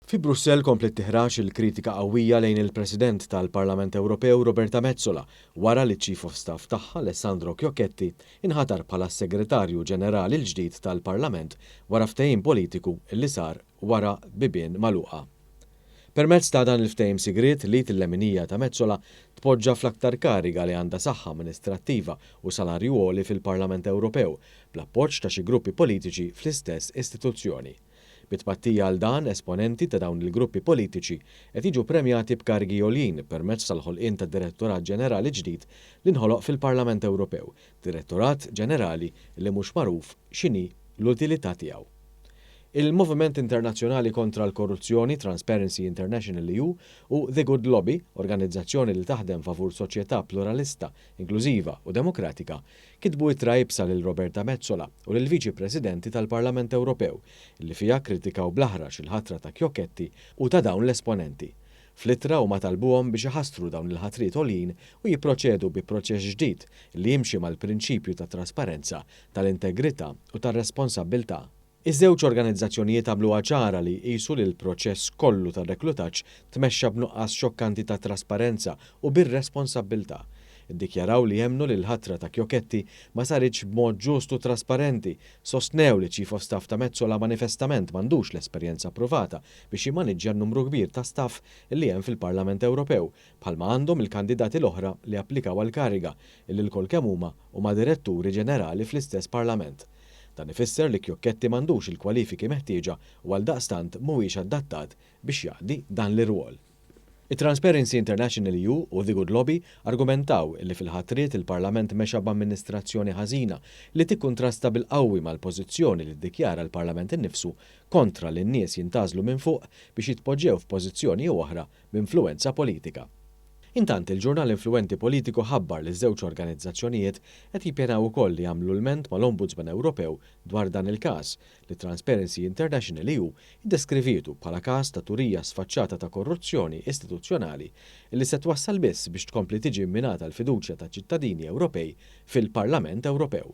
Fi Brussell komplet tiħrax il-kritika qawwija lejn il-President tal-Parlament Ewropew Roberta Metsola wara li Chief of Staff tagħha Alessandro Chiocchetti inħatar bħala s-Segretarju Ġenerali l-ġdid tal-Parlament wara ftehim politiku li sar wara bibien magħluqa. Permezz ta' dan il-ftehim sigriet li il-leminija ta' Metsola tpoġġa fl-aktar kariga li għandha saħħa amministrattiva u salarju għoli fil-Parlament Ewropew bl-appoġġ ta' xi gruppi politiċi fl-istess istituzzjoni. Bi tpattija għal dan, esponenti ta' dawn il-gruppi politiċi qed jiġu premjati b'kargi għoljin permezz tal-ħolqien ta' Direttorat Ġenerali ġdid li nħoloq fil-Parlament Ewropew, Direttorat Ġenerali li mhux magħruf x'inhi l-utilità tiegħu. Il-Moviment Internazzjonali kontra l-Korruzzjoni Transparency International EU u The Good Lobby, organizzazzjoni li taħdem favur soċjetà pluralista, inklużiva u demokratika, kitbu ittra iebsa lil Roberta Metsola u lil Viċi Presidenti tal-Parlament Ewropew li fiha kritikaw bl-aħrax il-ħatra ta' Chiocchetti u ta' dawn l-esponenti. Fl-ittra huma talbuhom biex iħassru dawn il-ħatriet għoljin u jipproċedu bi proċess ġdid li jimxi mal-prinċipju ta' trasparenza, tal-integrità u tar-responsabbiltà. Iż-żewġ organizzazzjonijiet għamlu ċara li jqisu li l-proċess kollu tar-reklutaġġ tmexxa b'nuqqas xokkanti ta' trasparenza u bir-responsabbiltà. Iddikjaraw li jemnu li l-ħatra ta' Chiocchetti ma saritx b'mod ġust u trasparenti, sostnew li Chief of Staff ta' Metsola manifestament m'għandux l-esperjenza provata biex jimmaniġġja n-numru kbir ta' staff li hemm fil-Parlament Ewropew, bħalma għandhom il-kandidati l-oħra li applikaw għal-kariga illi lkoll kemm huma huma diretturi ġenerali fl-istess Parlament. Dan ifisser li Chiocchetti m'għandux il-kwalifiki meħtieġa u għal daqstant mhuwiex adattat biex jaqdi dan l-irwol. Il-Transparency International EU u The Good Lobby argumentaw li fil-ħatriet il-Parlament mexa b'amministrazzjoni ħażina li tikkuntrasta bil-qawwi mal-pożizzjoni li ddikjara l-Parlament innifsu kontra li n-nies jintgħażlu minn fuq biex jitpoġġew f'pożizzjoni jew oħra b'influwenza politika. Intant il-ġurnal influenti Politico ħabbar li żewġ organizzazzjonijiet qed jippjanaw ukoll li jagħmlu lment mal-Ombudsman Ewropew dwar dan il-każ li Transparency International EU iddeskrivietu bħala każ ta' turija sfaċċata ta' korruzzjoni istituzzjonali li se twassal biss biex tkompli tiġi minata l-fiduċja ta' ċittadini Ewropej fil-Parlament Ewropew.